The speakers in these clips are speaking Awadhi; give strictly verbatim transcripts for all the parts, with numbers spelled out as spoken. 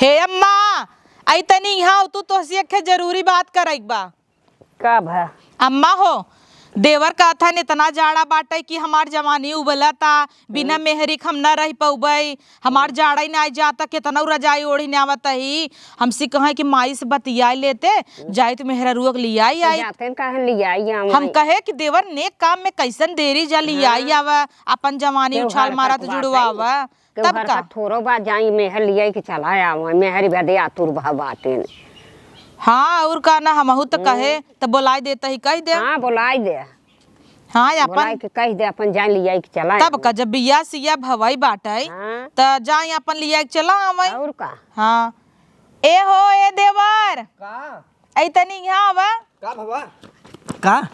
हे अम्मा, आई तनी यहाँ आव, तू तोहसे एक ठे जरूरी बात करइक बा। का भा? अम्मा हो, देवर कहत हन, "इतना जाड़ा बाटे कि हमार जवानी उबलता, बिना हम्म। मेहरी के हम न रह पउबइ, हमार हम्म। जाड़ा ही नाहीं जाता, केतना रजाई ओढ़ी न आवत ही।" हमसे कहे कि माई से बतियाइ लेते, हम्म। जाइत मेहररुआ के लियाइ तो आई। जाते न कहे लियाइ आवे। हम कहे कि देवर नेक काम में कइसन देरी जा, लियाइ हाँ। आवा, अपन जवानी केहू उछाल मारत हरकत बाटे। जुड़वावा। केहू तब का? हरकत थोरो बा, जाई मेहर लियाइ के चला आवे, मेहर बदे आतुर भा बाटेन। हाँ, अउर का ना, हमहू त हम्म। कहे, त बोलाइ देत ही, कहि दे। हाँ, बोलाइ दे। हाँ, अपन बोलाइ के कहि दे, अपन जान लियाइ के चला तब आवे। का, जब बियाह सियाह भवइ बाटइ, हाँ। त जाई अपन लियाइ के चला आवइ। अउर का? हाँ। ए हो, ए देवर। का? अइ तनी इहाँ आवा। का भवा? का?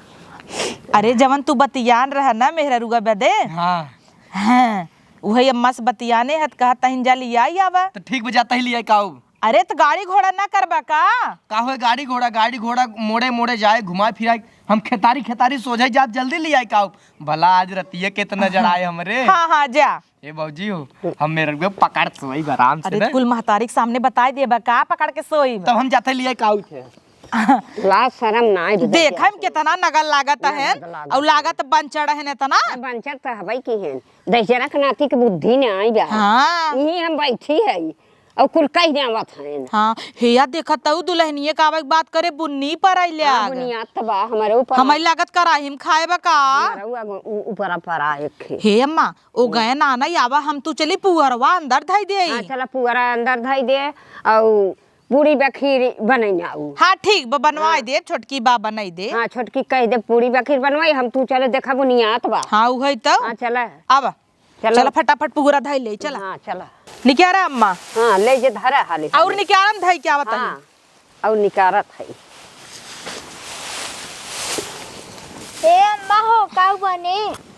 अरे, जवन तू बतियान रहा ना मेहररुआ बदे। हाँ। हाँ, उहइ अम्मा से बतियाने हत, कहत तहिन जा लियाइ आवा। त ठीक बा, जात ही लियाइ का आउब। अरे, त गाड़ी घोड़ा ना करबा का? का होए गाड़ी घोड़ा, गाड़ी घोड़ा मोड़े मोड़े जाए, घुमाए फिराए, हम खेतारी खेतारी सोझइ जात, जल्दी लियाइ का आउब। भला आज रतिया केतना जड़ाए हमरे। हाँ, हाँ, जा। ए भौजी हो, हम मेहररुआ पकड़ के सोइब आराम से अरे, ना। कुल महतारी के सामने बताइ देबा का पकड़ के सोइब? तब हम जाते लियाइ का आउब। लाज शरम नाहीं बुझाई देख, हम केतना नगल लागत नगल हन, लागत अउर लागत बंचड़ हन एतना। बंचड़ त हबइ की हन, दहिजरा के नाती के बुद्धि नाहीं बा। हाँ। इहीं हम बइठी हई, अउर कुल कहि देवत हन। हाँ, हेया देखत तउ दुलहनिया का आवे के बात करे, बुन्नी परइले हाँ, आग। बुनियाद त बा हमरे ऊपर। हमइ लागत कराही में खाए बा का? हमरे उ-, उ-, ऊपर पर आ एक खे। हे अम्मा, ओ हम्म। गए नानइ आवा, हम तू चली पुअरवा अंदर धइ देई। हाँ, चला पुअरा अंदर धइ दे, अउ पूड़ी बखीर बनइना उ। हाँ, ठीक बा, बनवाइ हाँ। दे, छोटकी बा बनइ दे। हाँ, छोटकी कहि दे पूड़ी बखीर बनवाइ, हम तू चले देखा बुनियाद बा। हाँ, उहइ तउ। हाँ, चला। आवा। चला। चला, फटाफट पुअरा धइ लेई, चला। हाँ, चला। निकारा अम्मा। हाँ, ले जे धरा हाली अउर हाली। निकारा हम धइ के आवत हई। हाँ, अउर निकारत हई। ए अम्मा हो, का बने?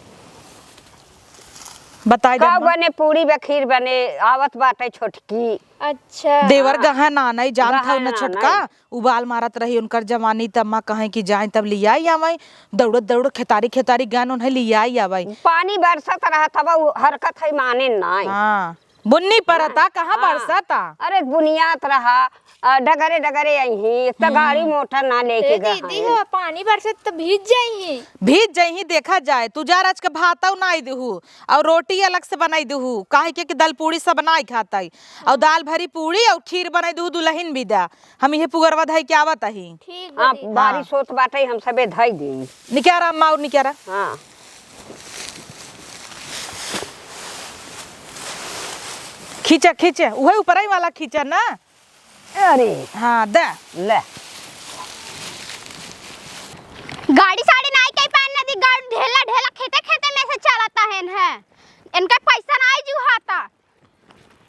बताइ दे का अम्मा। बने, पूड़ी बखीर बने, आवत बाटइ छोटकी। अच्छा। देवर हाँ। गहन आनइ, जानत हउ गहन न छोटका, आनइ। उबाल मारत रही उनकर जवानी, त अम्मा कहइ कि जाई तब लियाइ आवइ, दउड़त दउड़त खेतारी खेतारी गन उन्हें लियाइ आवइ। पानी बरसत रहत हवा, उ हरकत हई माने नाहीं। हाँ, बुन्नी परता, हाँ, कहाँ हाँ। बरसता? अरे बुनियाद रहा, अ, डगरे डगरे अइहीं, एक त हम्म। गाड़ी मोटर ना लेके ए गए दीदी हैं। हो, पानी बरसत त भीज जइहीं। भीज जइहीं, देखा जाए, तू जा रच के भातउ नाहीं देहू, अउर रोटी अलग से बनाइ देहू, काहे के कि दल पूड़ी सब नाहीं खातइ, अउर दाल भरी पूड़ी अउर खीर बनाइ देहू, दुलहिन बिदा। हम इहे पुअरवा धइ के आवत अही। ठीक बा हाँ, दीदी। बारिश होत बाटइ, हम सबे धइ देई। निकारा अम्मा अउर निकारा। हाँ। खींचा, खींचा, उहइ ऊपरइ वाला खींचा ना। अरे। हाँ, दे। ले। गाड़ी साड़ी नाहीं कइ पाएन ना दी, गाड़ी ढेला ढेला खेते खेते में से चलत हएन है। इनका पैसा नाहीं जुहाता।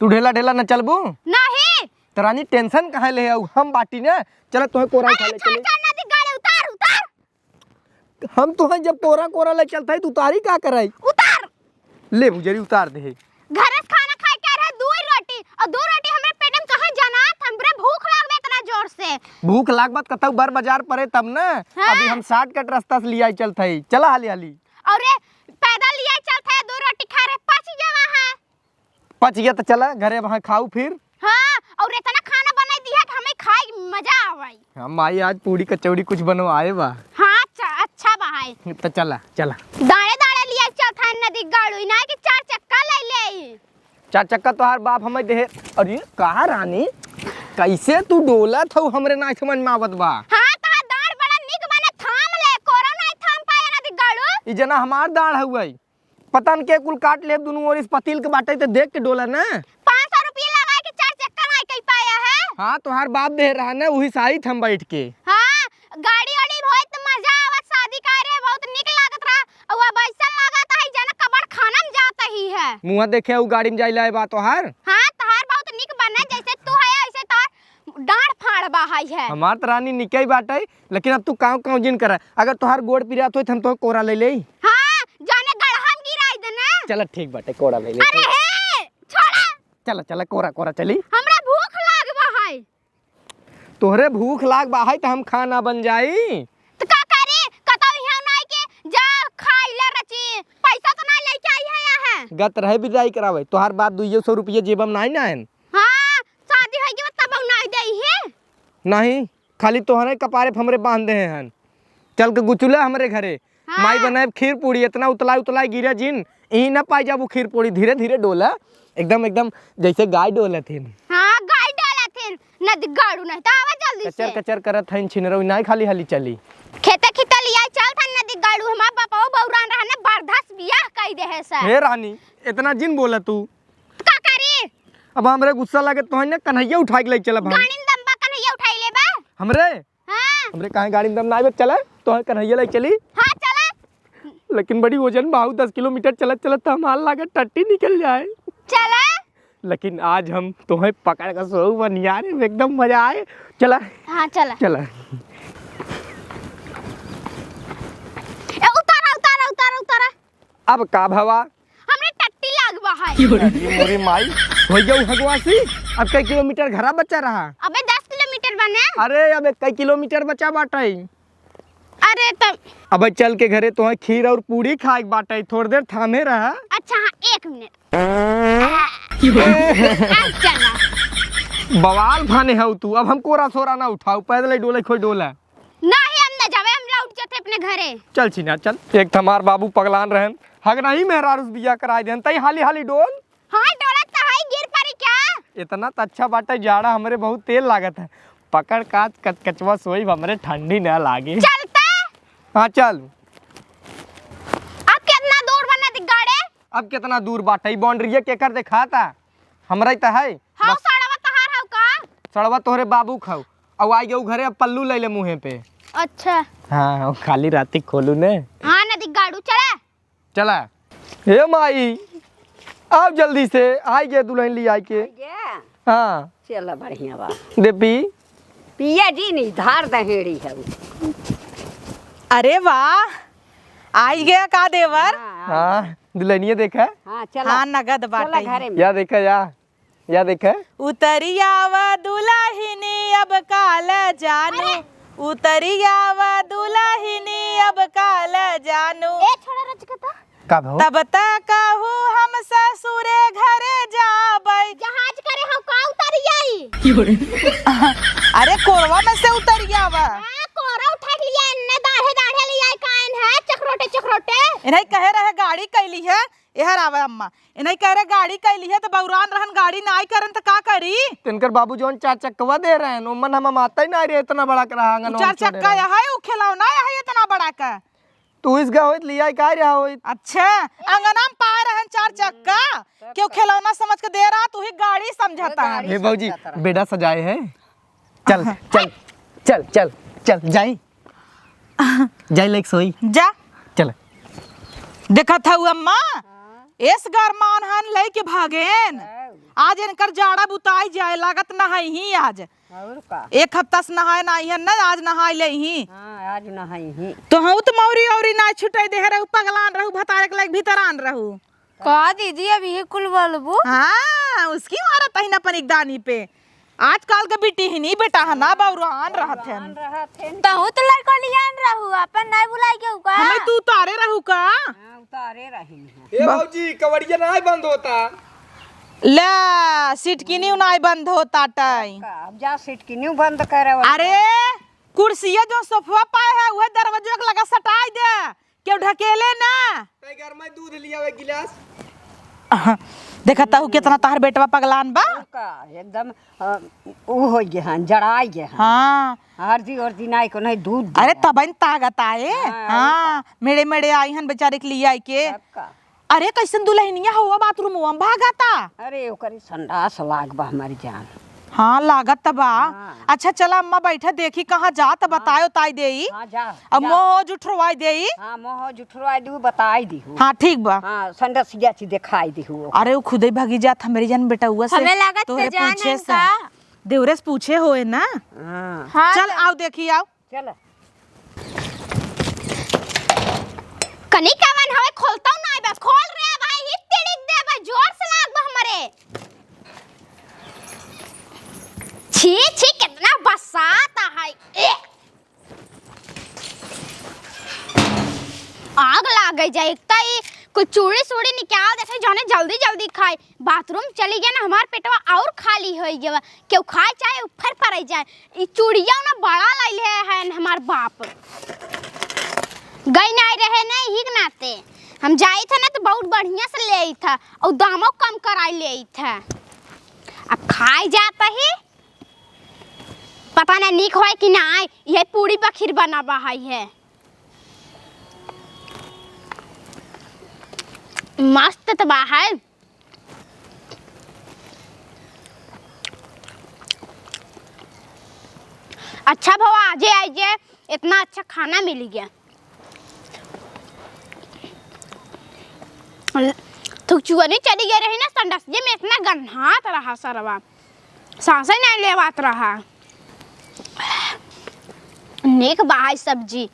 तू ढेला ढेला न चलबू? नहीं। त रानी tension काहे लेहे हउ, हम बाटी न, चला तोहे कोरा उठाइ ले चली। अरे छोड़, छोड़ ना दी गाड़ी, उतार, उतार। हम तोहे जब कोरा कोरा ले चलत हई, त उतारी का करइ? उतार। ले भुजरी उतार देहे। घरे से खाना खाइ के रहे, दुइ रोटी, अउर दुइ रोटी हमरे पेट में कहाँ जाना, हमरे भूख लागबे एतना जोर से। भूख लागबा त कतउ बर बजार परे तब न, हाँ। अभी हम shortcut रस्ता से लियाइ चलत हई, चला हाली हाली। अउर पैदल लियाइ चलत हई, दुइ रोटी खाइ रहे, पचि जावा है। पचि गा त चला घरे वहाँ खाउ फिर। हाँ, अउर एतना खाना बनाइ दिहा कि हमइ खाइ मजा आवइ। हाँ, माई आज पूड़ी कचौड़ी कुछ बनवाए बा। हाँ, अच्छा, अच्छा बा है। त चला, चला। दाड़े दाड़े लियाइ चलत हएन ना दी गाड़ू, नाहीं कि चार चक्का लइ लेई। चार चक्का तोहार बाप हमइ देहे। अरे, कहाँ रानी? कइसे तू डोलत हउ, हमरे नाहीं समझ में आवत बा। हाँ, तोहार दाड़ बड़ा निक बने, थाम ले, कोरा नाहीं थाम पाए ना दी गाड़ू। ई जना हमार दाड़ हउवइ। पता न के कुल काट लेब दुनू ओर, इस पतील के बाटइ त देख के डोला न। पाँच सौ रुपया लगाइ के चार चक्का नाहीं कइ पाया है। हाँ, तोहार बाप देहे रहा न, उही साइत हम बइठ के। हाँ, गाड़ी वाड़ी होई त मजा आवत, शादी करे बहुत निक लागत रहा। अउ अब अइसन लागत है जन कबड़ खाना में जात ही है। मुँह देखे उ गाड़ी में जाइला बा तोहार। हाँ, तोहार बहुत निक बने, जइसे तू है अइसे तोहार डाँड़ फाड़ बा है। हमार त रानी निकइ बाटइ, लेकिन अब तू काँव काँव जिन करा। अगर तोहार गोड़ पिरात होई त हम तोहे कोरा लइ लेई। हाँ, जाने गड़हा में गिराइ देना। चला ठीक बाटे, कोरा लइ लेई। अरे हे, छोड़ा। चला, चला, कोरा, कोरा चली। हमरा भूख लाग बा है। तोहरे भूख लाग बा है त हम खाना बन जाई। त का करी? कतौ यहाँ नाई के जा खाई ले रची। पैसा त ना लेके आई है यहाँ। गत रहे बिदाई करावे। तोहार बाप दुइयो सौ रुपये जेबम नाई ना है। हाँ, शादी है नहीं, खाली तोहरे कपारे पे हमरे बांध देहे हन। चल के गुचुला हमरे घरे। हाँ। माई बनाए खीर पूड़ी, इतना उतलाए उतलाए गिरा जिन, इही ना पाई जाबू खीर पूड़ी। धीरे धीरे डोला, एकदम एकदम जैसे गाय डोलत हिन। हाँ, गाय डोलत हिन। नदी गाड़ू नहीं तो आवा जल्दी कचर से। कचर करत हइन छिनरऊ, नाई खाली हाली चली। खेते खिते लिया चल था नदी गाड़ू, हमार बापा बौरान रहने बरधस बियाह कई देहे से। हे रानी, इतना जिन बोला तू। का करी? अब हमरे गुस्सा लगे तो है ना, कन्हैया उठा के ले चलब हम। गाड़ी में दम्बा कन्हैया उठाई लेबा? हमरे? हाँ। हमरे काहे गाड़ी में दम ना आवे, चला, तो कन्हैया ले चली। हाँ, चला। लेकिन बड़ी वजन बा, दस किलोमीटर चलत चलत तो हमार लागत टट्टी निकल जाए। चला। लेकिन आज हम तोहे पकड़ के सोऊ बनियारे में, एकदम मजा आए। चला। हाँ, चला। चला। ए, उतारा, उतारा, उतारा, उतारा। अब का भवा? हमरे टट्टी लागबा है। अरे मोरी माई, हो गया हगवासी। अब कई किलोमीटर घरा बचा रहा? अबे दस किलोमीटर बने। अरे अबे कई किलोमीटर बचा बाटे? अरे तब अबे चल के घरे तोहे खीर और पूड़ी खाए के बाटे, थोड़ी देर थामे रहा। अच्छा हाँ, एक मिनट। अब चला। बवाल भाने हऊ तू, अब हम कोरा सोरा ना उठाऊ, पैदल ही डोले खोई डोला। नहीं, हम ना जावे, हम लौट जाते अपने घरे। चल छिनार चल, एक त हमार बाबू पगलान रहन, हगना ही मेहरारू से बियाह कराए देन, तई हाली हाली डोल। हाँ, डोलत त हई, गिर पड़ी क्या? इतना त अच्छा बाटे, जाड़ा हमरे बहुत तेल लागत है, पकड़ काच कचकचवा सोई, हमरे ठंडी ना लागे। चलते? हाँ चल। अब कितना दूर बना दिख गाड़े? अब कितना दूर बाटे, ई बाउंड्रीये केकर देखाता? हमरा ही त है। हाँ, बस। सड़वा तहार हौ का? सड़वा तोहरे बाबू खाऊ। अब आई गयो घरे, अब पल्लू ले ले मुँहे पे। अच्छा। हाँ, खाली राती खोलू ने। हाँ, नदी गाड़ू चला। चला। हे माई, आओ जल्दी से, आई गए दुल्हन ले आई के। आई गया? हाँ। चला, बढ़िया बा। दे पी। पिया जी नहीं, धार दहेड़ी है। अरे वाह, आई गया का देवर? हाँ, हाँ, दुल्हनिया देखा। हाँ, चला। हाँ, नगद चला बाटे। घरे में। या देखा, या, या देखा। उतरी आवा दुलहिनी अब काल जानू, अरे! उतरी आवा दुलहिनी अब काल जानू। ए, छोड़ा रजकता। का भौ? तब तक कहू हम ससुरे घरे जाबै। जहाज करे हौ का उतरी आई? अरे कोरवा में से उतरी आवा। हाँ, कोरा उठा के लिया, इन्ने दाढ़े दाढ़े ले आई काइन है, चकरोटे चकरोटे। इन्हें कहे रहे गाड़ी कैली है, एहर आवे अम्मा। इन्हें कह रहे गाड़ी कैली है तो बौरान रहन, गाड़ी नाई करन तो का करी? तिनकर बाबू जौन चार चक्कवा दे रहे हैं, ओमन हम माता ही ना रहे, इतना बड़ा कर आंगन उ चार चक्का यह है, उ खिलौना यह है इतना बड़ा का। तू इस गा होइत लिया का रहा होइत। अच्छा, अंगना में पाए रहन चार चक्का, क्यों खिलौना समझ के दे रहा, तू ही गाड़ी समझता है। ए भौजी, बेटा सजाए है। चल, चल, चल, चल, चल, जाई। जाई लेके सोई। जा। चल। देखत हऊ अम्मा, एस गरमान हन लेके भागेन। आज इनकर जाड़ा बुताई जाए, लागत नहाई ही आज। और का? एक हफ्ता से नहाए नाई हन ना, आज नहाए ले ही। हाँ, आज नहाई ही। तो हऊ तो मौरी औरी ना छुटाई दे रहू, पगलान रहू, भतारे के लायक भीतरान रहू। का दीदी, अब ये कुल बोलबू? हाँ, उसकी मारा तहिन अपन एक दानी पे। आजकल के बिटिहनी बेटा है ना, बौरान रहत हैं। तहू तो लड़का लियान रहू, अपन नहीं बुलाई के का? हमें तू उतारे रहू का? हाँ, उतारे रही है। ए भौजी, कवड़िया नहीं बंद होता। ला, सिटकिनी नहीं बंद होता टाई। का, अब जा सिटकिनी बंद करे वाला। अरे, कुर्सिया जो सोफवा पाए है, वह दरवाजे के लगा सटाई दे। क्यों ढकेले ना? टाइगर, मैं दूध लिया एक गिलास। देखा ताहू कितना ताहर बेटवा पगलान बा। का एकदम, अ, ऊ हो गए हैं, जड़ाई गए हैं। हाँ। हरदी उरदी नाई को नहीं दूध दे अरे रहा। तबन तागत आए। हाँ, हाँ, और का? मेड़े मेड़े आई हन बेचारे के लिए आई के। तब का? अरे कैसन दुल्हनिया हुआ बाथरूम में भागता। अरे ओकरी संडास लाग बा हमारी जान। हाँ, लागत त बा। हाँ। अच्छा, चला अम्मा, बैठा, देखी कहाँ जा, त हाँ। बतायो ताई देई। हाँ, जा, अब जा। मोह जुठरवाई देई। हाँ, मोह जुठरवाई दू, बताई दी हूँ। हाँ, ठीक बा। हाँ, संडसिया ची देखाई दी हूँ। अरे, वो खुदे भागी जात हमरे जन बेटउआ से, हमें लागत तोहरे के जान पूछे है से। का? देवरे से पूछे होए ना। हाँ। हाँ, चल, तो आओ, देखी, आओ। चल। कनी कवन हवे, खोलतौ नाई बस, खोल रे भाई, ही तिड़िक दे बस, जोर से लाग बा हमरे। छी, छी, कितना बसात है। ए! आग लागे जाए, एक त ई कुछ चूड़ी सूड़ी निकाल देते, जौने जल्दी जल्दी खाई। बाथरूम चली गया ना, हमार पेटवा और खाली होई गया। केहू खाए चाहे ऊपर पड़ जाए। ई चूड़िया ना बड़ा लैले है हमार बाप। गई नहीं रहे ना, यही के नाते हम जाई था ना तो बहुत बढ़िया से ले आई था और दामो कम कराई ले आई था। अब खाए जाता ही पता नहीं नीक होए कि ना, ये पूरी बखीर बनावा है, है। मस्त तो बा है। अच्छा भवा, आजे आई जे, इतना अच्छा खाना मिल गया। थुक चुअनी चली गई रही ना संडास जे में, इतना गन्हात रहा सरवा, सांसे नहीं लेवात रहा। नीक बा है सब्जी।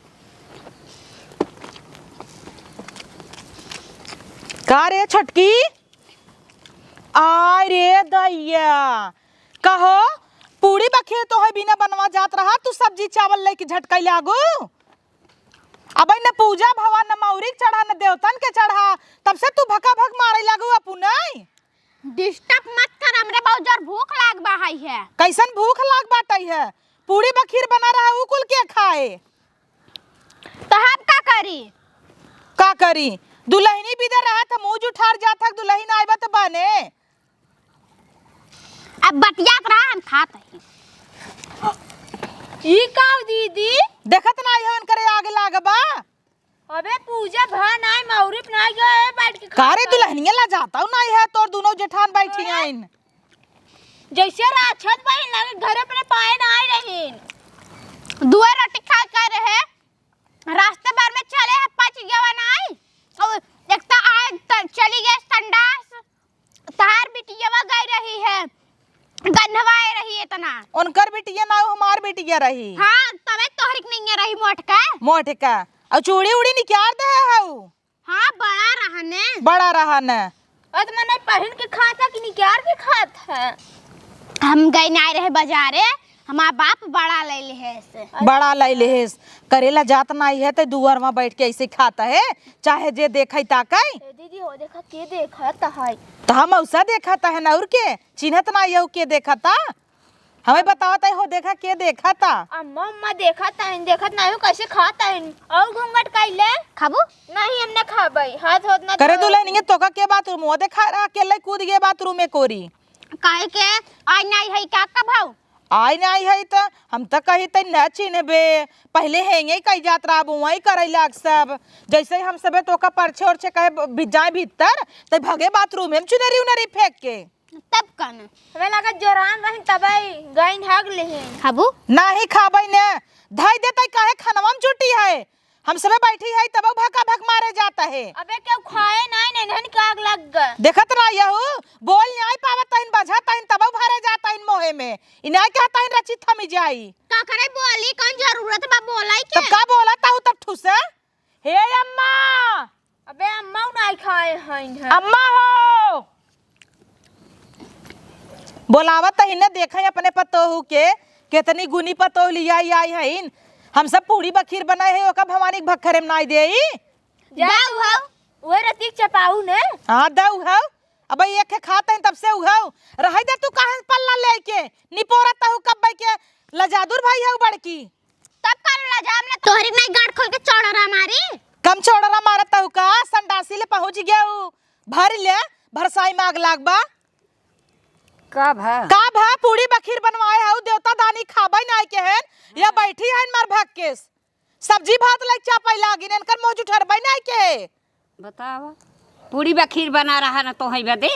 का रे छोटकी? आय रे दैया, कहो, पूरी बखीर तो है बिना बनवा जात रहा, तू सब्जी चावल लेके झटकैले आगू। अबे न पूजा भवा, न मौरी के चढ़ा, न देवतन के चढ़ा, तब से तू भका भक मारे लागू अपू नहीं। Disturb मत कर, हमरे बहुत जोर भूख लाग बा है। कैसन भूख लाग बाटै है? पूरी बखीर बना रहा, उ कुल के खाए? तो हम का करी? का करी? दुलहिनी बिदा रहत, हम ऊज उठार जात हक, दुलहिन आइबा त बने। अब बतियात रहा, हम खात हई। ई का दीदी? देखत नाई हो, इनकरे आगे लाग बा। अबे पूजा भा नाई, मौरी पे नाई गए, बैठ के का रे खात हई। दुलहनिया ला जाता हूँ नाई है, तोर दोनों जेठान बैठी अरे। हईन। जैसे राक्षस बहिन लगे, घरे अपने पाए ना आए रहीन। दुए रोटी खा के रहे, रास्ते भर में चले है, पच गवा नाई। और एक तो आए त-, चली गए संडास, तहार बिटिया गई रही है, गंधवाए रही इतना। उनकर बिटिया ना, हमार बिटिया रही। हाँ, तबे तोहरी के नैया रही मोट का। मोट का। और चूड़ी उड़ी निकाल दे है हऊ। हाँ, बड़ा रहा ने। बड़ा रहा ने। और तो मने पहिन के खाता कि निकाल के खात है? हम गई नाई रहे बाजारे, हमार बाप बड़ा ले ले है से। बड़ा ले ले है से। करेला जात नाई है तो दुआर में बैठ के ऐसे खाता है, चाहे जे देखई ताकई। ए दीदी, हो देखा के देखत है। तो हम औसा देखत है ना, और के? चिन्हत नाई है के देखता? हमें बतावत है, हो देखा के देखता? अम्मा, अम्मा देखत है, देखत नहीं हो कैसे खात है। और घूंघट कैले? खाबू? नहीं, हम ना खाबई, हाथ होत ना करे धोए। दुलहनिया, तोका के बाथरूम, वो देखा रहा, अकेले कूद गए बाथरूम में कोरी। काहे के? आई नहीं है का, कब हऊ? आई नहीं है त हम त कही त न चिन्हबे, पहले हेंगे कही जात रहा, अब वही करे लाग सब। जैसे ही हम सबे तोका परछे ओरछे कहे ब-, भी-, जाए भीतर, त भगे बाथरूम में चुनरी उनरी फेंक के। तब कन? हमें लगा जोरान रहिन तबई गइन हग लेहिन। खाबू? नाही खाबई ने। धई देतई काहे खनवा में जुटी है। हम सबे बैठी है तबउ भका भक मारे जात है। अबे केहू खाए नाही, नेनहन के आग लग गए। देखत ना यहू, बोल नाही पावत तहिन बझत तहिन तबउ भरे जात तहिन मोहे में। इ नाही कहत तहिन रची थमी जाई। का करे बोली, कौन जरूरत बा बोलाई के? तब का बोलत हऊ तब ठुसे? हे अम्मा! अबे अम्मा उ नाही खाए हईन है। अम्मा हो! बोलावत हईन, देखई अपने पतोहू के, केतनी गुनी पतोह लियाई आई हईन। हम सब पूड़ी बखीर बनाए है, ओका भवानी के भखरे में नाही देई। दऊ हऊ। उहे रतिक चपाऊ ने। हाँ, दऊ हऊ। अब एक है खात हईन तब से उहऊ। रहई दे तू काहे पल्ला लेके, निपोरत हऊ कब्बे के लजादुर भाई हऊ बड़की। तब का लजाम ना तोहरी नाही गांठ खोल के चौड़रा मारी। कम चौड़रा मारत हऊ का? संडासी ले पहुँच गया उ। भर ले, भरसाई में आग लाग बा। का भा? का भा? पूड़ी बखीर बनवाए हऊ, देवता दानी खाबई नाही के हन, या बैठी हन मार भक्केस। सब्जी भात लाइक चापई लागिन, इनकर मुँह जुठरबई नाही के। बतावा, पूड़ी बखीर बना रहा ना तोहई बदे।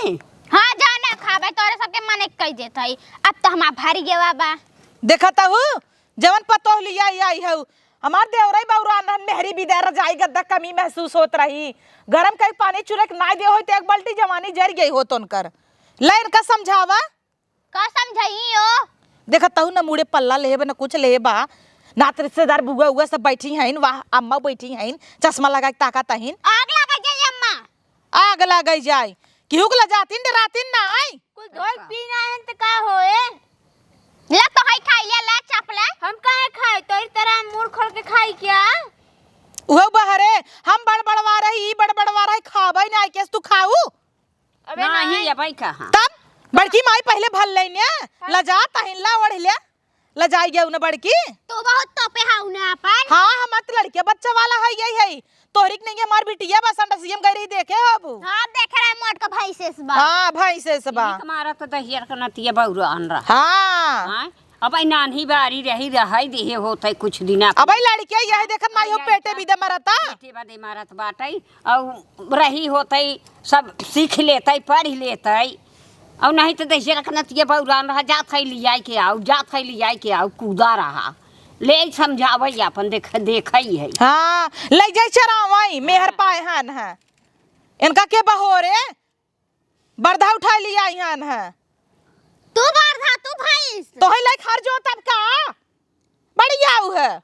हाँ, जा ना खाबे, तोरे सबके मने कई देत हई। अब तो हमार भरी गेवा बा। देखत हऊ, जवन पतोह लियाई आई हऊ, हमार देवरई बउरान रहन, मेहरी बिदा रजाई गद्दा कमी महसूस होत रही। गरम कई पानी चुरक नाही दे होई त एक बाल्टी जवानी जर गई होत उनकर। ले इनका समझावा। का समझाई ओ? देखत हऊ न मुड़े पल्ला लेहे बा, न कुछ लेहे बा। नात रिश्तेदार बुआ उआ सब बैठी हईन, वाह, अम्मा बैठी हईन, चश्मा लगा के ताकत हईन। आग लगा जाई अम्मा। आग लगा जाई। केहू के लजातिन डरातिन नाही। कुल धोई पी ना हन त का होए? ले तो हई खाई ले, ले चाप ले। हम काहे खाई? तोरी तरह मुंह खोल के खाई क्या? उहो बहरे, हम बड़बड़वा रही, ई बड़बड़वा रही, खाबे कहाँ? तब बड़की माई पहिले भल लेने, लजात अहिन, ला ओढ़ ले, लजाई गया उन्हें बड़की। तो बहुत तोपे हाउ ना अपन। हाँ, हम तो लड़के बच्चा वाला है, यही है। तोहरी के नहीं, हमार बिटिया बा, संडसियम गई रही देखे हो अब। हाँ, देख रहे मोट का भैंसे से बा। हाँ, भैंसे से बा। एक मारा तो दहियर का नतिया बौरा अन रहा। हाँ। हाँ, अब आई नान्ही बारी रही, रहई दिहे होतई कुछ दिना। अब आई लड़के यही देखत नाई हो, अब आई पेटे का बिदे मरता। पेटे बदे मरत बाटई, अउ रही होतई, सब सीख लेतई, पढ़ लेतई, अउ नहीं तो दहियर का नतिया बौरा अन रहा, जात है लियाई के आउ, जात है लियाई के आउ, कूदा रहा। ले समझावई अपन, देख, देखई है। हाँ, ले जाई चरावई, मेहर हाँ। पाए हन है। इनका के बहोरे? बरधा उठाई लिया इहान है। तू बरधा, तू भैंस। तोहे लाइक हर जो तब का? बढ़िया उ है।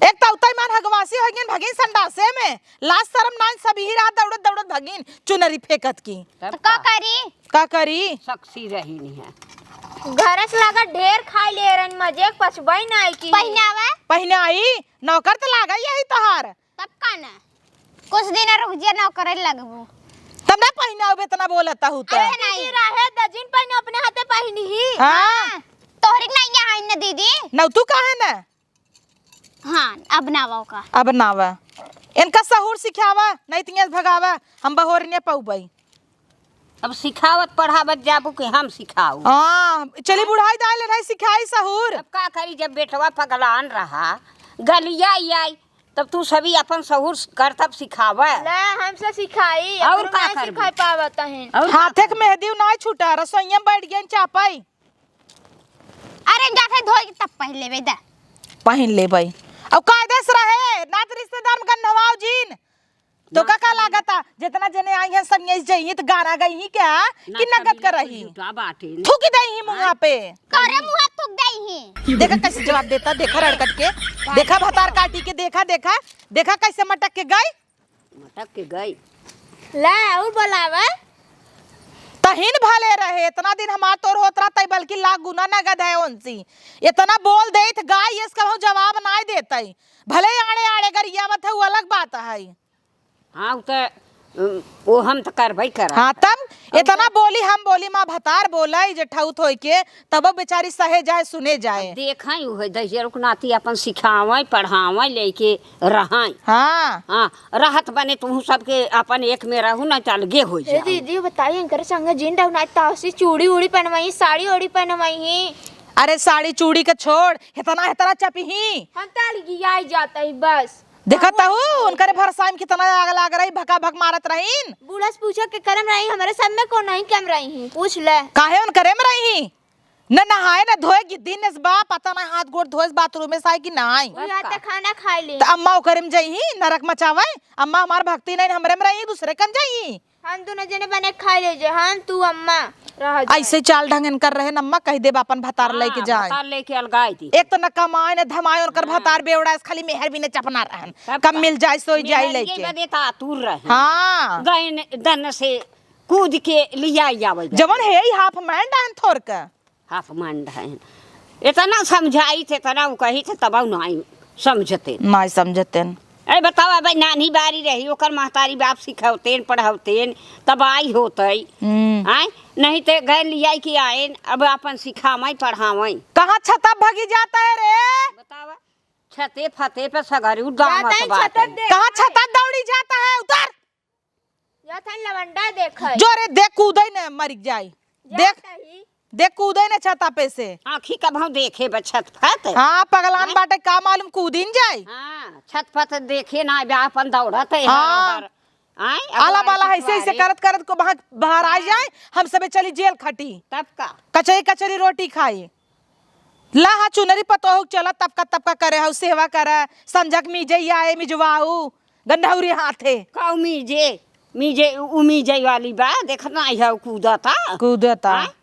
एक तो उतई मान हगवासी हो गइन, भगिन संडासे में। लाज शरम नाइन सब ही रात दौड़त दौड़त भगिन चुनरी फेंकत की। तब तो का का? करी? का करी? सक्सी रही नहीं है। घर से लगा ढेर खाई ले रहन, मजे के पछबई ना आई की। पहिनावा? पहिनाई, नौकर तो लागा यही तोहार। तब का ना? कुछ दिन रुक जे, नौकरे लगबू। तब ना पहिनाउबे, इतना बोलत हूँ तो। अरे नहीं। रहे दजिन पहिने अपने हाथे पहिनी ही। हाँ। हाँ, तोहरी के नहीं यहाँ न दीदी। नौ तू कहा ना? हाँ, अब ना आवा का। अब ना आवा। इनका सहूर सिखावा, नहीं तो यहाँ भगावा, हम बहोर नहीं पौबई। अब सिखावत पढ़ावत जाबू कि हम सिखाऊ? हाँ, चली बुढ़ाई दाई ले नहीं सिखाई सहूर। अब का करी, जब बेटवा पगलान रहा, गलिया आई, तब तू सभी अपन सहूर करतब सिखावे। ले, हमसे सिखाई, और अपनो का नहीं करबू? सिखाई पावत हन। और का हाथे के करबू? मेहंदी नाई छूटा, रसोइया में बैठ गई चापाई। अरे, जाते धोई के तब पहन लेबे दे। पहन लेबे। अब कायदे से रहे, नात रिश्तेदार में गंधवाओ जीन। तो ना का, का करी। लागता? जितना जने आई हैं, सब यही जाइए, तो गाना गई ही क्या? ना कि नगद करी, कर रही? झूठा बाटे ने। थूक दे ही मुँहा पे। करे मुँहा थूक दे ही। देखा कैसे जवाब देता, देखा रड़कट के, देखा भतार काटी के, देखा, देखा, देखा कैसे मटक के गई। मटक के गई। ला, और बोलावा। तहिन भले रहे, इतना दिन हमार तोर होत रहा, तई बल्कि लाख गुना नगद है उनसी। इतना बोल देत गाय, ये इसका हम जवाब नाई देतई। भले आड़े आड़े गरियावत है, वो अलग बात है। हाँ, उ त, उम, वो हम त करबई करब। हाँ, तब अब इतना त बोली, हम बोली, माँ भतार बोलाई जे ठौत होई के, तब बेचारी सहे जाए, सुने जाए। अब देखई, उहे दहिजर के नाती अपन सिखावई, पढ़ावई, लेके रहई। हाँ। हाँ, रहत बने तुहू सबके अपन एक में रहू, ना त अलगे हो ए जाओ। दीदी, बताई, इनकर संगे जिन रहू, ना तासी चूड़ी उड़ी पहनवाई, साड़ी उड़ी पहनवाई ही। अरे, साड़ी चूड़ी के छोड़, इतना, इतना चपही। हम त अलगियाई जाता ही बस। देखत हूँ, उनकरे भरसाई में कितना आग लाग रही, भका भक मारत रहीन। बूढ़ा से पूछा के करम रही, हमरे सब में कौन नहीं कम रही, पूछ ले। काहे उनकरे में रही? न नहाए, न धोए, गिद्धी नस बा, पता ना हाथ गोड़ धोए बाथरूम में साई कि नाई। यहाँ तक खाना खाई ले। त अम्मा ओकरे में जइही, नरक मचावे। अम्मा हमार भक्ति नहीं, हमरे में रही, दूसरे कम जइही। हम दोनों जने बने खाई ले जे, हम, तू, अम्मा रह जाए। ऐसे चाल ढंगन कर रहे न अम्मा, कह देब अपन भतार हाँ, लेके जाए। भतार लेके अलगाई दी। एक तो न कमाए न धमाए, उनकर हाँ। भतार बेवड़ा, खाली मेहर भी न चपना रहन। तब कब का? मिल जाए, सोई जाए मेहर ये लेके। बदे त आतुर रहे। हाँ। गए न, दन से कूद के लिया आवे। जवन है ही हाफ मैंड आन थोर का। हाफ मांड है। इतना समझाई थे, इतना उ कही थे, तब नाई समझते। नाई समझते। ए, बतावा, अब नानी बारी रही, ओकर महतारी बाप सिखौतेन, पढ़ौतेन, तब आई होतई। हम्म। आय? नहीं ते गैर लियाई के आएन, अब अपन सिखावई, पढ़ावई। कहाँ छता भगी जाता है रे? बतावा, छते फते पे सगरी उड़ावत जाता है, बाटे। छते दे- कहाँ छता दौड़ी जाता है? उतर। या था लवंडा देखै। जो रे, देख कूदै न मरिक जाई। या देख, तही। देख कूदै न छता पे से। आँखी कभौ देखे बा छत फत। हाँ, पगलान हाँ? बाटे, का मालूम कूदिन जाई। हाँ, छत फत देखे ना बा, अपन दौड़त है हाँ। हर हर। आय, अब आला आए बाला ऐसे ऐसे पिछुआरे। करत करत को बाहर, बाहर आ हाँ। जाए, हम सबे चली जेल खटी। तब का? कचरी कचरी रोटी खाई। ला हा चुनरी पतोहू के चला तबका तबका करे हऊ, सेवा करे, संझक मीजे आए मिजवाऊ, गंडौरी हाथे। काऊ मीजे, मीजे, उ मीजे वाली बा, देखत नाई हऊ कूदता। कूदता। हाँ?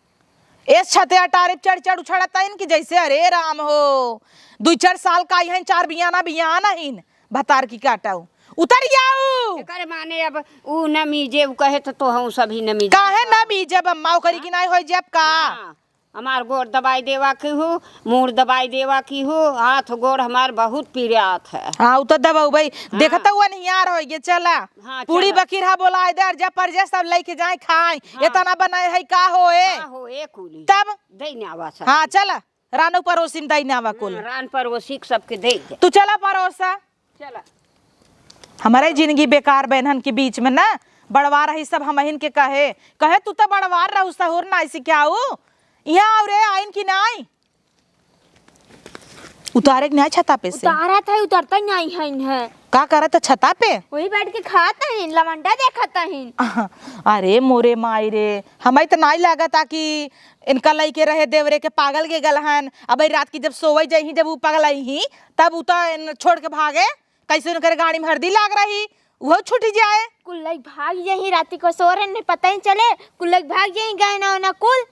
एस छते अटारे चढ़ चढ़ उछड़ता इन कि जैसे अरे राम हो, दुई चार साल का आई हैं, चार बियाना बियान आइन, भतार की काटाऊ। उतर जाऊ। एकर माने अब उ न मीजे, उ कहे तो, तो हम सभी न मीजे। काहे न मीजे, अम्मा ओकरी की नाई होई जाब का? हाँ। हमार गोड़ दबाई देवा की हूँ, मूड़ दबाई देवा की हूँ, हाथ गोड़ हमार बहुत पीरात है। हाँ, उ तो दबाऊ भाई, हाँ। देखता हुआ नहीं यार हो ये, चला। हाँ, पूरी चला। बखीर हा बोलाए दे, और जब परजे सब लेके जाए खाए। हाँ। इतना बनाए है का हो ए? का हो ए कुली? तब? दे नावा सब। हाँ, चला। रानो परोसी में दे नावा कुल। हाँ, रान परोसी के सबके दे दे। तू चला परोसा। चला। हमारे जिंदगी बेकार बहनन के बीच में ना, बड़वार रही सब हमहिन के कहे, कहे तू तो बड़वार रहू, सहूर ना सिखाऊ, यहाँ और आइन की नाई। उतारे के नाई छता पे से? उतारा था, उतरता ही नहीं है इन्हें। का करत है छता पे? वही बैठ के खात है, लवंडा देखत है। अरे मोरे माई रे, हमें तो नाई लागत आ कि इनका लइके रहे देवरे के पागल के गलहन। अब रात की जब सोवे जाई, जब उ पगल आई ही, तब उ तो इन छोड़ के भागे। कैसे उनकर गाड़ी में हरदी लाग रही, वो छूट जाए। कुल लइक भाग जाई, राती को सो रहे, नहीं पता ही चले। कुल लइक भाग जाई, गहना ओना कुल।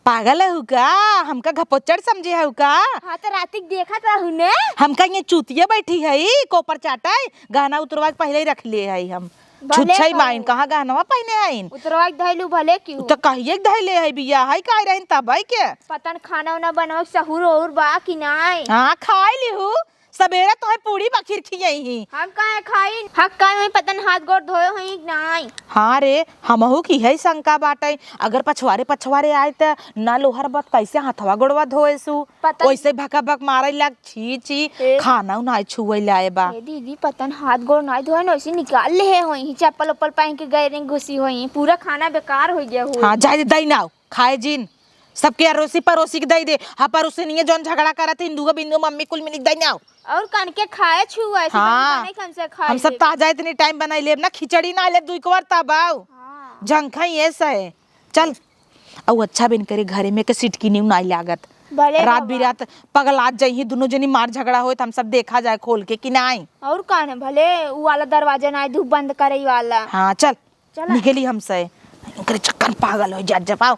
पागल है का? हमका घपोचड़ समझे है का? हाँ, तो राती के देखत रहू ने। हमका ये चूतिया बैठी है, कोपर चाटे, गहना उतरवा के पहले ही रख ले है हम। भले छुच्छई कहो। माइन, कहाँ गहनवा पहने आइन? उतरवा के धइलू भले की उ हो। तो कहिए के धइले है बिया, है का रहिन तब है के? पता न खाना उना बनवा के सहूर और बा कि नाई। हाँ, खाए लिहू। सबेरे तोहे पूरी बखीर खियाई ही। हम काहे खाई? हक काहे वही पता न हाथ गोड़ धोए होई कि नाई। हाँ रे, हमहू की है शंका बाटे, अगर पछवारे पछवारे आए त ना लोहर बत कैसे हाथवा गोड़वा धोए सु? पता न। वैसे भका भक मारे लाग, छी छी, ए। खाना उना छुए लाए बा। ए दीदी, पता न हाथ गोड़ नाई धोए न, वैसे निकाल ले होई ही, चप्पल उप्पल पहन के गए रही, घुसी होई, पूरा खाना बेकार हो गया हो। हाँ, जाए दे, दई नाव, खाए जिन। सबके अरोसी परोसी के दई दे। हाँ, परोसी नहीं है, जौन झगड़ा करत है, हिंदू बिंदु मम्मी कुल मिली के दई नाव। और कन के खाए छुआ, ऐसे हाँ। बने खाए हम सब ले। ताजा इतनी टाइम बनाई लेब ना, खिचड़ी ना लेब, दुई कवर तब आओ। हाँ। झंखा ही ऐसा है। चल। औ अच्छा बिन करे घरे में के सिटकिनी नाई लागत। भले रात बाबा। बिरात पगलात जाई ही, दुनो जनी मार झगड़ा होए त हम सब देखा जाए खोल के कि नाई। और कौन है? भले उ वाला दरवाजा नाई धूप बंद करे वाला। हाँ, चल। चला। निकली हमसे। करे चक्कर पागल हो जात जब आओ।